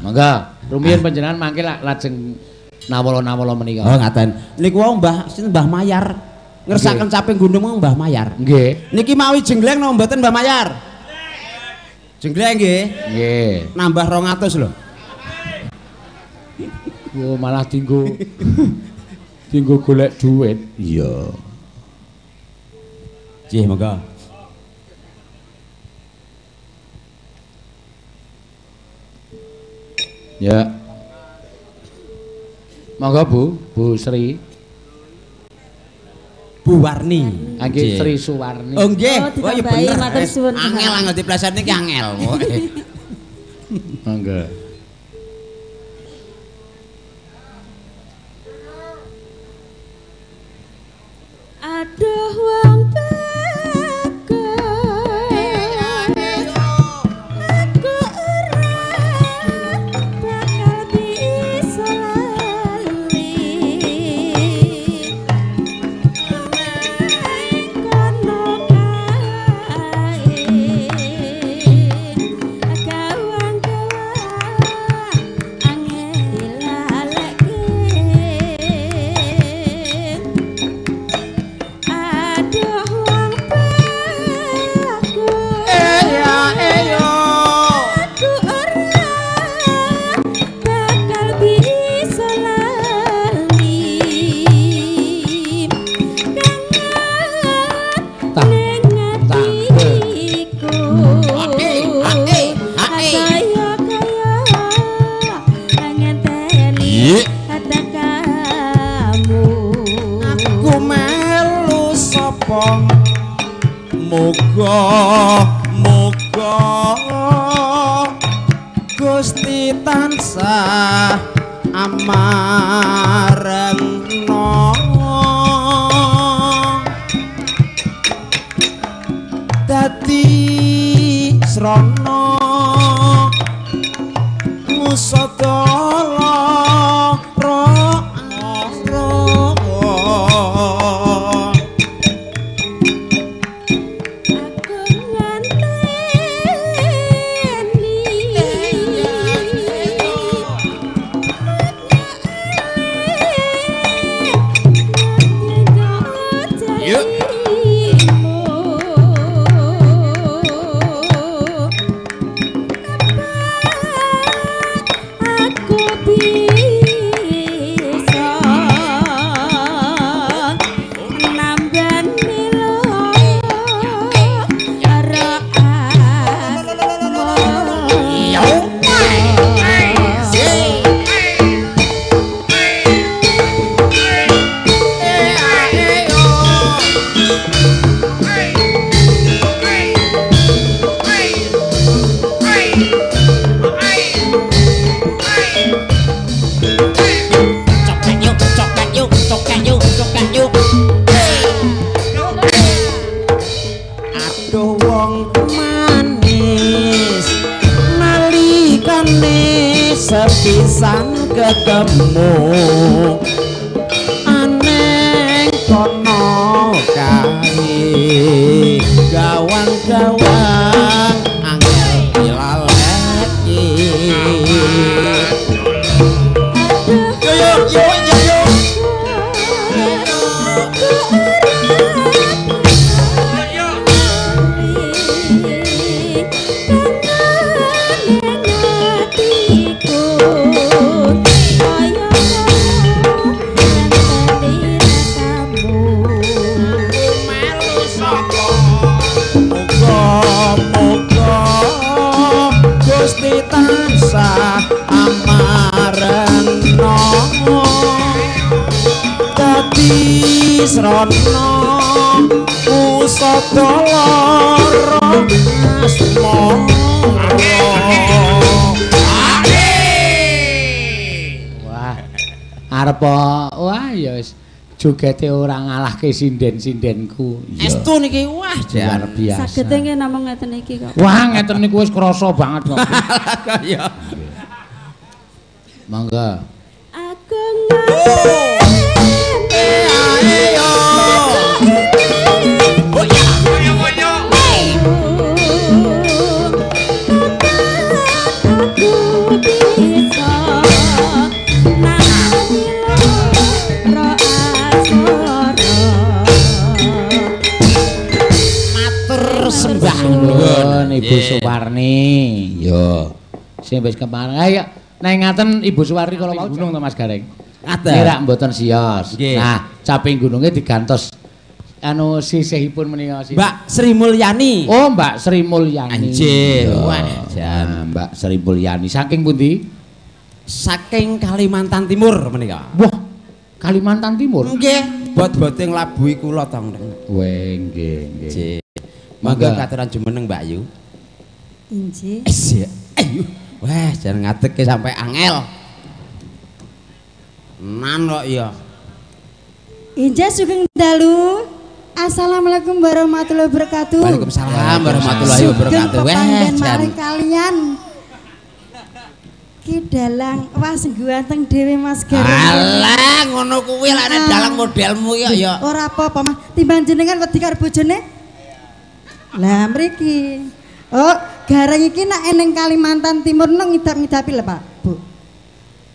Monggo, rumiyin panjenengan mangke lajeng nawala-nawala menika. Oh ngaten. Niku wau Mbah sinten Mbah Mayar. Ngersakaken Caping Gunung mau Mbah Mayar. Nggih. Niki mawi jenggleng napa mboten Mbah Mayar? Jenggleng nggih. Nggih. Nambah 200 lho. Oh malah dinggo dinggo golek duit. Iya. Nggih, monggo. Ya. Monggo Bu, Bu Sri. Bu Warni. Nggih, Sri Suwarni. Oh nggih. Oh, iya bener. Matur suwun. Angel angel dipleset niki angel. Monggo. Aduh wong bagus, aku ora bakal bisa lali. Nang kono kae gawang-gawang angel dilaleke. Aduh wong bagus, aku ora bakal bisa lali. Kangen ning atiku, kaya-kaya ngenteni kamu. Aku melu sapa? Muga muga Gusti tansah amarengna dadi srana ngusadala ra. Aku nganteni jarimu. Aku bisa nambani lara Cokek yuk, cokek yuk, cokek yuk, cokek yuk. Aduh wong manis, nalikane sepisan ketemu aneng kono kae gawang-gawang angel dilaleki. Yo yo yo yo yo. Muga-muga Gusti tansah amarengna dadi srana usada lara asmara. Wah. Arep wah ya wis jogete ora ngalahke sinden-sindenku. Iya. Estu niki wah Luar biasa. Sagete nggih namung ngeten iki kok. Wah, ngeten niku wis krasa banget kok. Kaya Monggo. Aku nganteni aku bisa nambani lara asmara. Matur sembah Nuwun Ibu Suwarni. Yo. Sing wis kepareng. Ayo nek ngaten Ibu Suwarni kala wau gunung to Mas Gareng. Ngaten. Nirak mboten sios. Nggih. Nah, caping gununge digantos anu sisihipun menika sisih. Mbak Sri Mulyani. Oh, Mbak Sri Mulyani. Anjir. Yo. Wah, jan. Nah, Mbak Sri Mulyani saking pundi? Saking Kalimantan Timur menika. Wah, Kalimantan Timur. Nggih, bot-bote nglabuhi kula to. Weh, nggih, nggih. Nggih. Monggo katuran jumeneng Mbak Yu. Injih. Ayo. Wah, jan ngadegke sampai angel. Nan kok ya. Injih sugeng dalu. Assalamualaikum warahmatullahi wabarakatuh. Waalaikumsalam warahmatullahi wabarakatuh. Wah, malih kalian. Ki dalang wah sing ganteng dhewe Mas Gareng. Alah ngono kuwi lek nek dalang modelmu ya ya. Ora apa-apa Mas, timbang jenengan wedi karo bojone. Lah mriki. Oh, Gareng iki nek ning Kalimantan Timur nang ngidap-ngidapi lho Pak, Bu.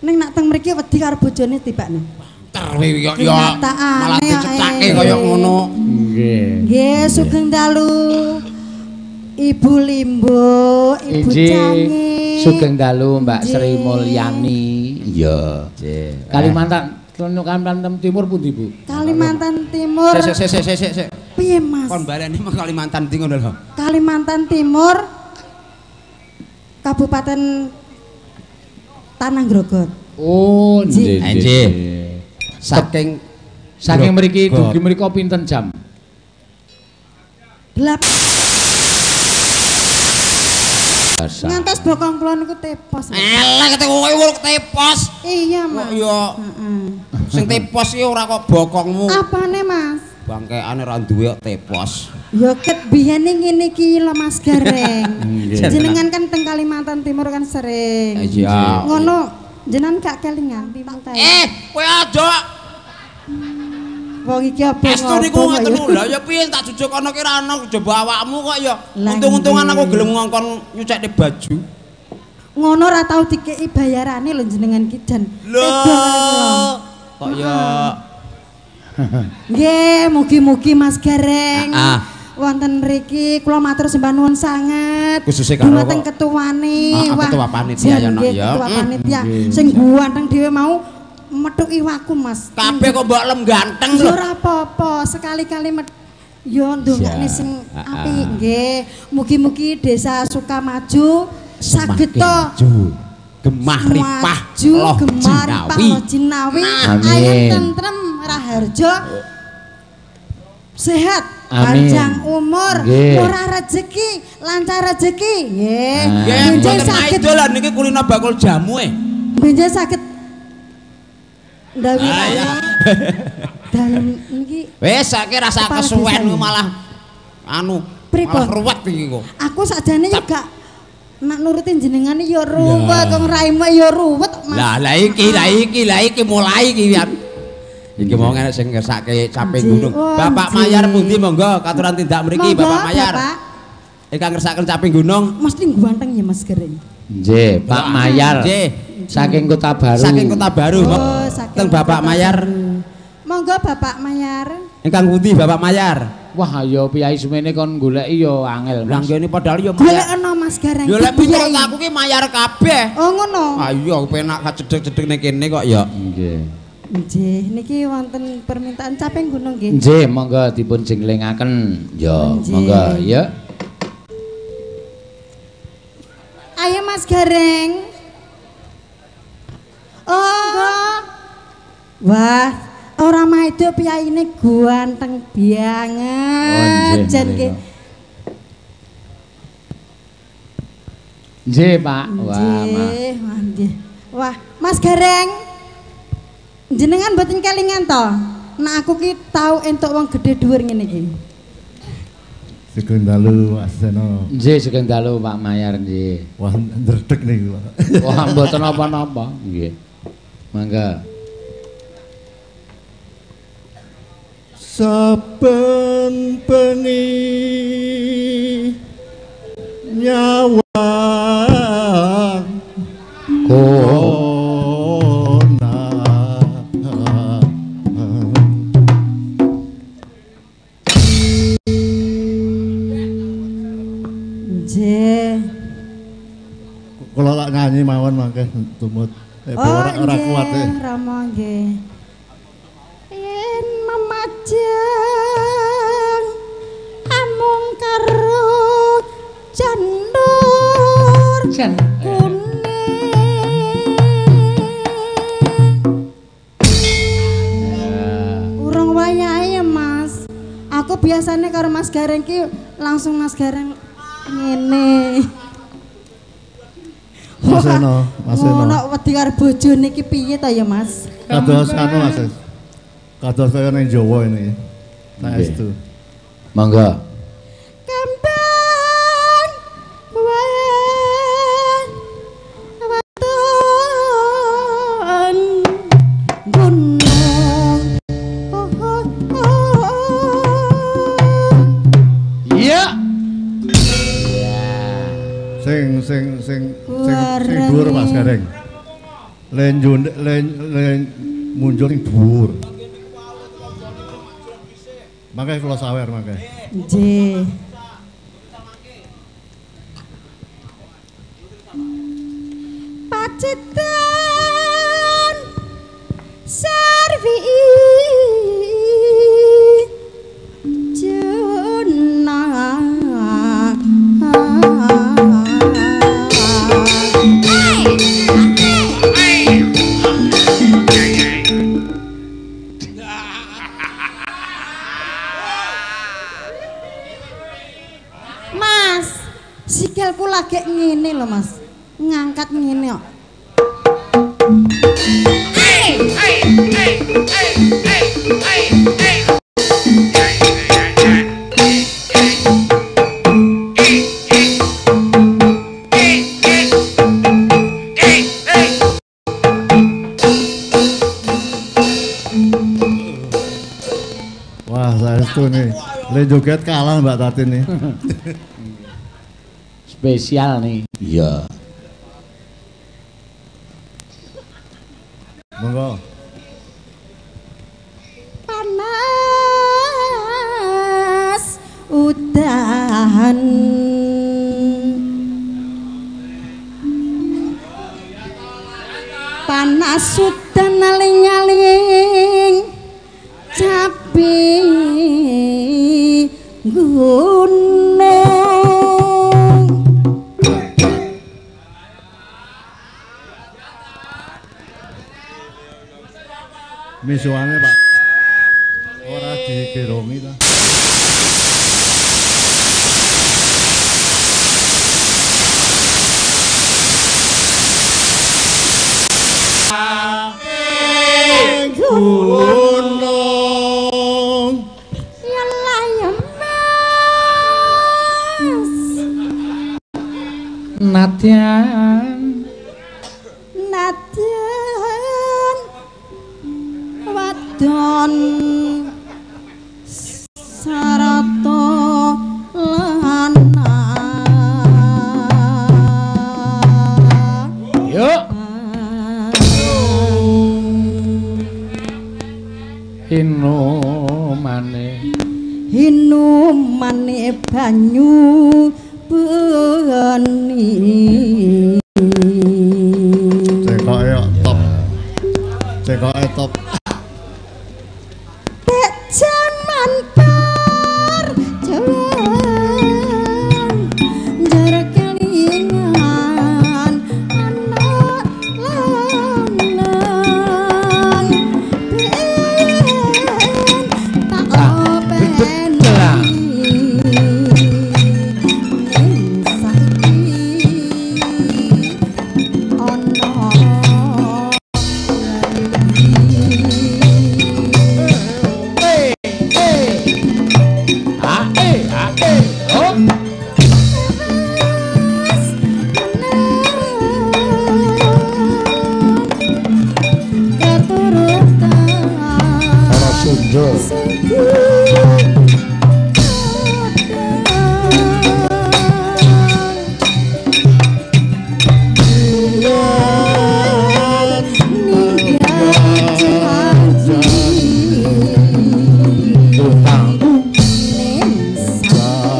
Ning nak teng mriki wedi karo bojone tibakne. Ter ya malah dicecake kaya ngono. Nggih. Nggih, sugeng dalu. Ibu Limbo, Ibu Cangi. Sugeng dalu Mbak Sri Mulyani. Iya. Kalimantan Timur pundi, Bu? Kalimantan Timur. Sik sik sik sik sik. Piye, Mas? Kon baleni meng Kalimantan ndi ngono lho. Kalimantan Timur Kabupaten Tanah Grogot. Oh, nggih. Nggih. Saking saking mriki dugi mriko pinten jam? 8. Ngantos bokong kula niku tepos. Elek kowe tepos. Iya, Mas. Iya. Heeh. Sing tepos iki ora kok bokongmu. Apane, Mas? Bangkeane ora duwe kok tepos. Ya ket biyene ngene iki lho Mas Gareng. Jenengan kan teng Kalimantan Timur kan sering. Iya. Ngono jenengan gak kelingan. Kowe aja. Wong iki apa? Estu niku ngoten lho. Lah ya piye tak jujuk ana ki ra ana coba awakmu kok ya. Untung-untungan aku gelem ngongkon nyucekne baju. Ngono ora tau dikeki bayarane lho jenengan ki jan. Lho. Kok ya. Nggih, mugi-mugi Mas Gareng. Wonten mriki kula matur sembah nuwun sanget. Khususe karo dumateng ketuane. Wah, ketua panitia ya nok ya. Ketua panitia sing ganteng dhewe mau methuki waku Mas. Kabeh kok mbok lem ganteng lho. Ya ora apa-apa, sekali-kali yo ndongakne sing apik nggih. Mugi-mugi desa Sukamaju saged to gemah ripah loh jinawi. Ayem tentrem raharjo sehat, panjang umur, murah rezeki, lancar rezeki. Nggih. Nggih, saged lho niki kulino bakul jamu e. Benjang saged ndawi dalem niki. Wis saiki rasa kesuwen malah anu malah ruwet iki kok. Aku sakjane yo gak nak nurutin jenengane yo ruwet, wong raimu yo ruwet Mas. Lah lah iki lah iki lah iki mulai iki wian. Iki mau enek sing ngersake caping gunung. Bapak Mayar pundi monggo katuran tindak mriki Bapak Mayar. Ingkang ngersaken caping gunung. Mesti ganteng ya Mas Gareng. Nggih, Pak Mayar. Nggih. Saking Kota Baru. Saking Kota Baru. Oh, teng Bapak Mayar. Monggo Bapak Mayar. Ingkang pundi Bapak Mayar? Wah, ya piyai semene kon goleki ya angel. Lah ngene padahal ya golekno Mas Gareng. Ya lek miturut aku ki Mayar kabeh. Oh ngono. Ah iya penak kacedhek-cedhek ning kene kok ya. Nggih. Nggih, niki wonten permintaan caping gunung nggih. Nggih, monggo dipun jenglengaken. Ya, monggo ya. Ayo Mas Gareng. Oh. Wah, ora maido piyaine ganteng banget. Jan ki. Nggih, Pak. Wah, nggih. Wah, Mas Gareng. Jenengan mboten kelingan to? Nek aku ki tau entuk wong gedhe dhuwur ngene iki. Sugeng dalu Mas Seno. Nggih, sugeng dalu Pak Mayar nggih. Wah, ndredeg niku. Wah, mboten napa-napa. Nggih. Mangga. Saben bengi nyawang kula lak nyanyi mawon mangke tumut. Ora ora kuat e. Rama nggih. Yen memajang amung karo janur kuning. Urung wayahe ya Mas. Aku biasanya karo Mas Gareng ki langsung Mas Gareng ngene. Mas Seno, Mas Seno. Ngono wedi karo bojone iki piye ta ya Mas? Kados anu Mas. Kados kaya ning Jawa ini. Saestu. Monggo. Kembang waton gunung. Iya. Sing sing sing sing sing dhuwur Mas Gareng. Len len len munjul sing dhuwur. Mangke kula sawer mangke. Nggih. Pacitan sarwi juna. Mas, sikilku lagi ngene lho, Mas. Ngangkat ngene kok. Wah, saestu nih. Le joget kalah Mbak Tatin nih. Spesial nih. Iya. Monggo. Panas udan. Panas udan aling-aling capi gunung. Misuane Pak. Ora digerongi ta. Gunung. Yalah ya Mas. Nadyan. Nadyan wadon sarata lanang. Yuk. Hinumane. Hinumane banyu beni. Cekoke top. Cekoke top. Dek jaman perjuangan jar kelingan anak lanang ben tak openi ning saiki ana. Para Sunda. Tutang. Tak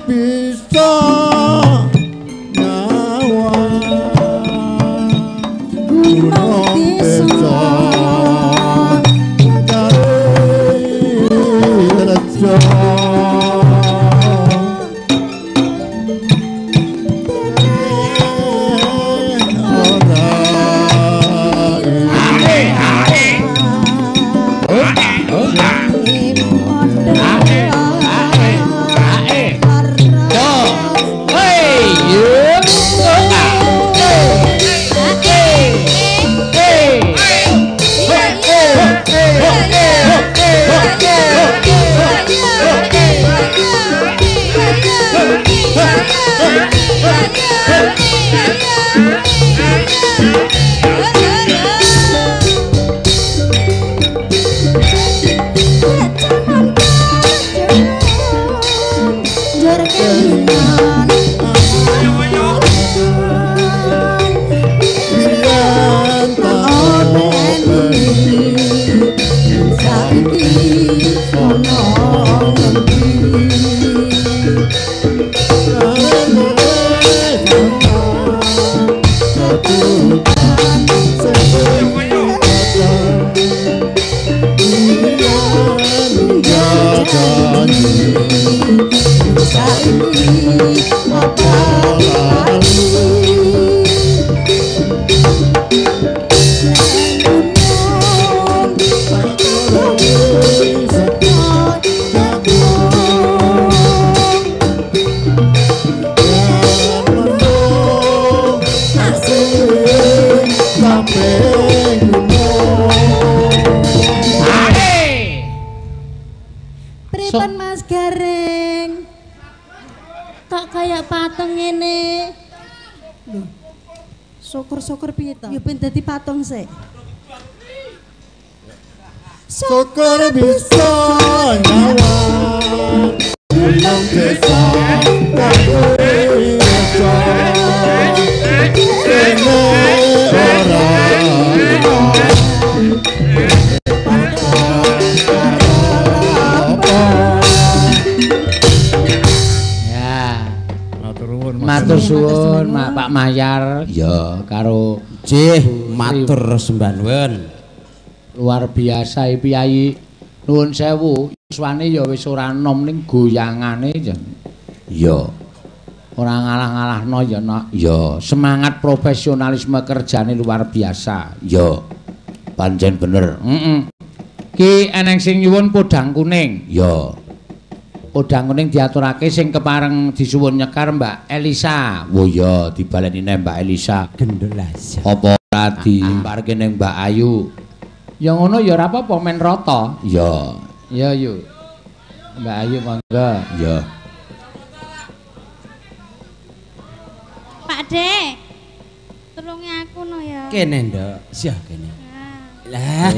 bisa nyawang gunung desa rejo. Syukur-syukur piye to? Ya ben dadi patung sik. Syukur bisa nyawang gunung desa rejo. Kene ora ya. Matur suwun Pak Mayar ya karo nggih matur sembah nuwun. Luar biasa piyayi nuwun sewu yuswane ya wis ora nom ning goyangane ya ora ngalah-ngalahno ya nak ya semangat profesionalisme kerjane luar biasa ya pancen bener. Heeh. Ki eneng sing nyuwun podang kuning ya. Podang kuning diaturake sing kepareng disuwun nyekar Mbak Elisa. Oh iya dibaleni neh Mbak Elisa. Gendholas. Apa ora diparke ning Mbak Ayu? Ya ngono ya ora apa-apa men rata. Ya. Ya yu. Mbak Ayu monggo. Ya. Pak De. Tulungi aku no ya. Kene nduk, siah kene. Lah,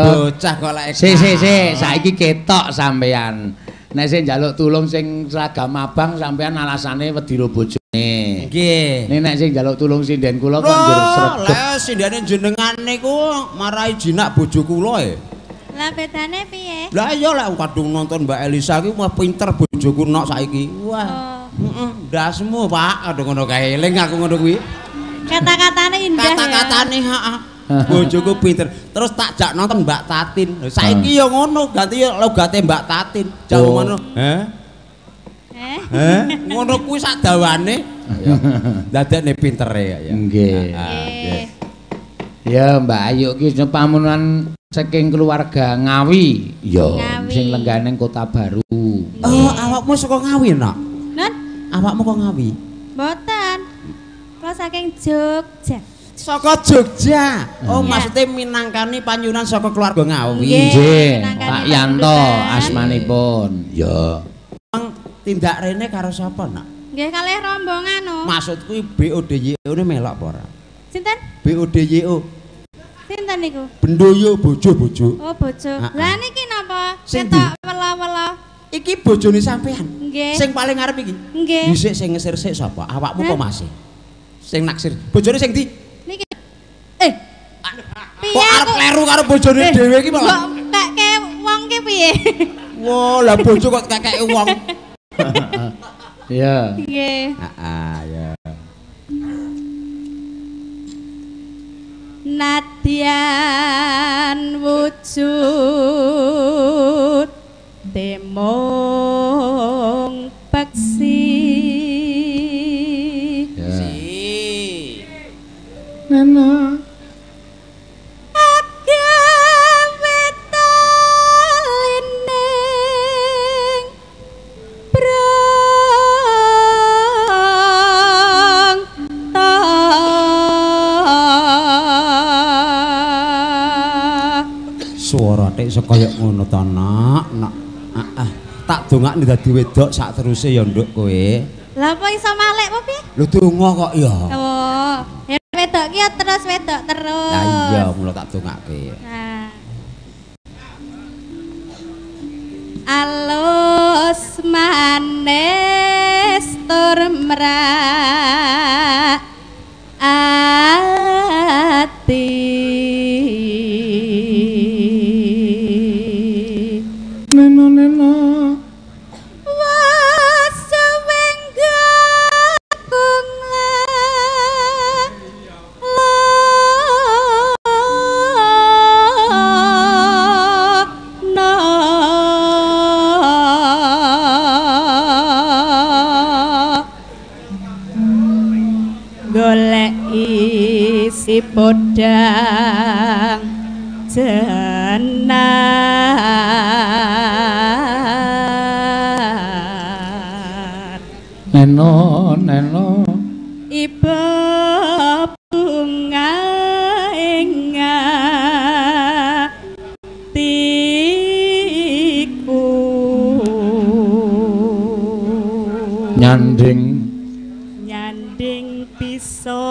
bocah kok lek. Sik sik sik, saiki ketok sampean. Nek sing njaluk tulung sing seragam abang sampean alasane wedi ro bojone. Nggih. Nek sing njaluk tulung sinden kula kok njur sregep. Lah sindene jenengan niku marai jinak bojo kula e. Lah bedane piye? Lah iya lek kadung nonton Mbak Elisa ki wah pinter bojoku nok saiki. Wah. Heeh, ndasmu Pak, kadung ngono kae eling aku ngono kuwi. Kata-katane indah. Kata-katane heeh. Bojoku pinter. Terus tak jak nonton Mbak Tatin. Saiki ya ngono, ganti ya logate Mbak Tatin. Jak ngono. Heh? Heh? Ngono kuwi sak dawane. Dadekne pintere ya. Nggih. Ya Mbak Ayu ki pamunan saking keluarga Ngawi. Ya, sing lenggane Kota Baru. Oh, awakmu saka Ngawi, Nak? Nun? Awakmu kok Ngawi? Mboten. Kula saking Jogja. Saka Jogja. Oh, maksudnya minangkani panyunan saka keluarga Ngawi. Nggih, Pak Yanto asmanipun. Ya. Tindak rene karo sapa, Nak? Nggih, kalih rombongan no. Maksudku BODYO ne melok apa ora? Sinten? BODYO. Sinten niku? Bendoyo bojo-bojo. Oh, bojo. Lah niki napa? Ketok wela-wela. Iki bojone sampean. Nggih. Sing paling ngarep iki. Nggih. Dhisik sing ngesir sik sapa? Awakmu apa Mas? Sing naksir. Bojone sing ndi? Niki. Kok arep kleru karo bojone dhewe iki malah. Kok keke wong ki piye? Wah, lah bojo kok kekeke wong. Iya. Nggih. Heeh, ya. Nadyan wujud temong peksi. Ya. Nana. Agawe talining brang ta. Suara tek iso kaya ngono to, Nak. Nak. Ah, tak dongakne dadi wedok sak teruse ya, Nduk, kowe. Lah apa iso malik apa piye? Lho donga kok ya. Oh, ya wedok ki ya terus wedok terus. Lah iya, mula tak dongake. Nah. Alus manis tur merak ati. Nena nena. Golek isi podang jenar. Neno neno. Ibu bunga ing atiku. Nyanding nyanding bisa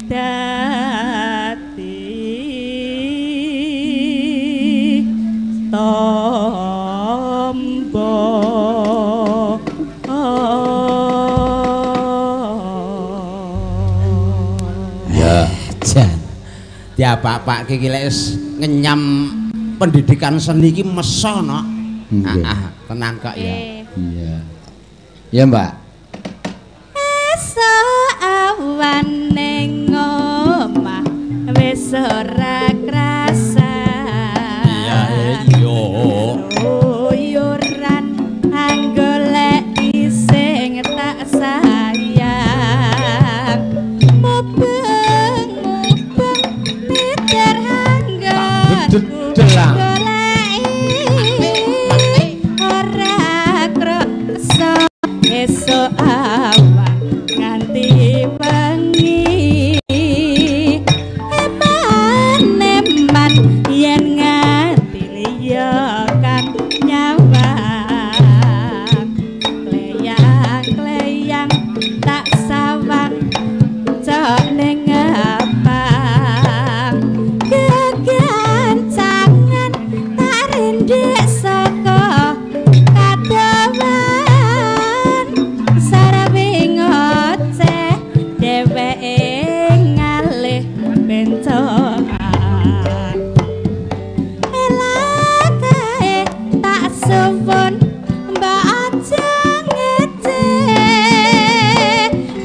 dadi tombo. Ya, jan. Diapak-apake iki lek wis ngenyam pendidikan seni iki meso, Nok. Heeh, tenang kok ya. Iya. Ya, Mbak. Esuk awan ning omah wis ora krasa. Iya, iya. Uyuran anggoleki sing tak sayang. Mubeng mubeng miter anggonku goleki ora krasa. Esuk awan nganti wengi. Eman-eman yen nganti liya kang nyawang. Kleyang-kleyang tak sawang cok ning ngepang. Kegancangan tak rindik saka kadowan. Sarawe ngoceh dheweke ngalih bencokan. Elakae tak suwun mbak aja ngece.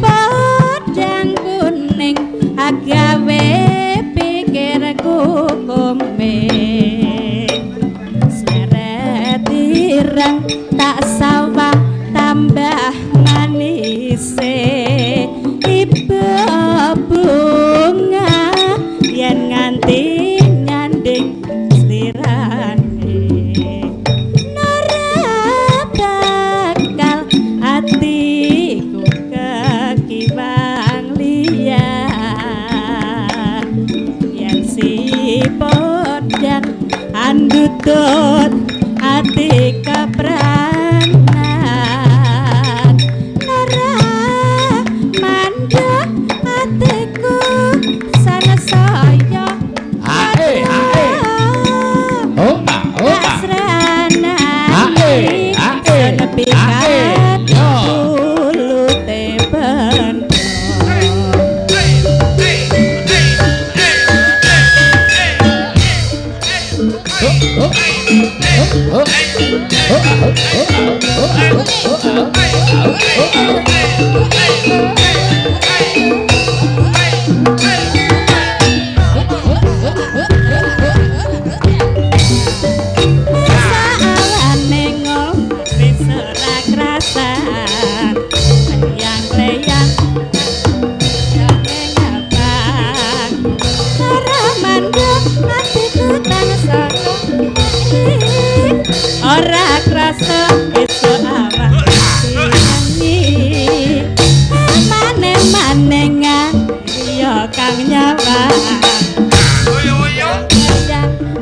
Podang kuning agawe pikirku komeng. Seret ireng tak sawang tambah manise. Ibu bunga yen nganti nyanding slirane. Ora bakal atiku kekiwang liyan. Yen si podang andutut ati kepranan. Ora mandek atiku sanesaya. Ae ae. Oh, oh. Ae ae. Ae. Yo. Bulute bendo. Oh, oh. Oh, oh. Oh, oh. Oh, oh. Ora krasa esuk awak nyanyi mane-manengan ya kang nyawa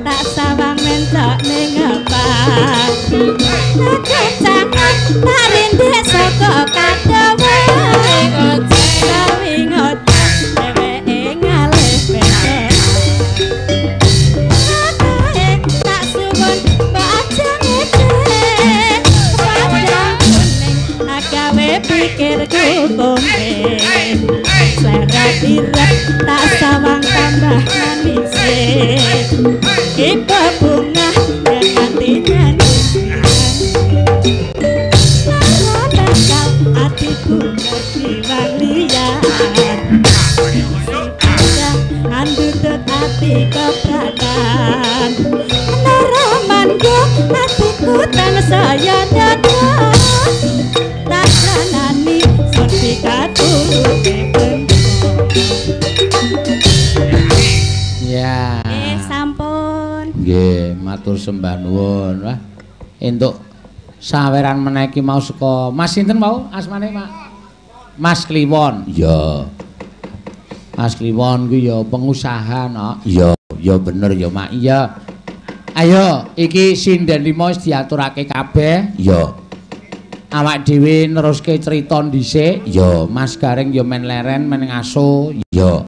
tak sawang mentok ning apa kecangan tak rindek saka kadowe sawi ngoten dheweke ngalih beda tak suwun pikirku kombe selera ireng tak sawang tambah manise ibu bunga nganti nyanyi bakal atiku ngerti liyan ngandutut ati kepratan naramanku atiku tansaya nyata takranani Ya. Sampun. Nggih, matur sembah nuwun. Wah, entuk saweran meneh iki mau saka Mas sinten mau asmane, Pak? Mas Kliwon. Iya. Mas Kliwon kuwi ya pengusaha, no. Iya, ya bener ya, Mak. Iya. Ayo, iki sinden 5 wis diaturake kabeh. Iya. Awak dhewe neruske crita dhisik. Ya, Mas Gareng ya men leren, men ngaso. Ya.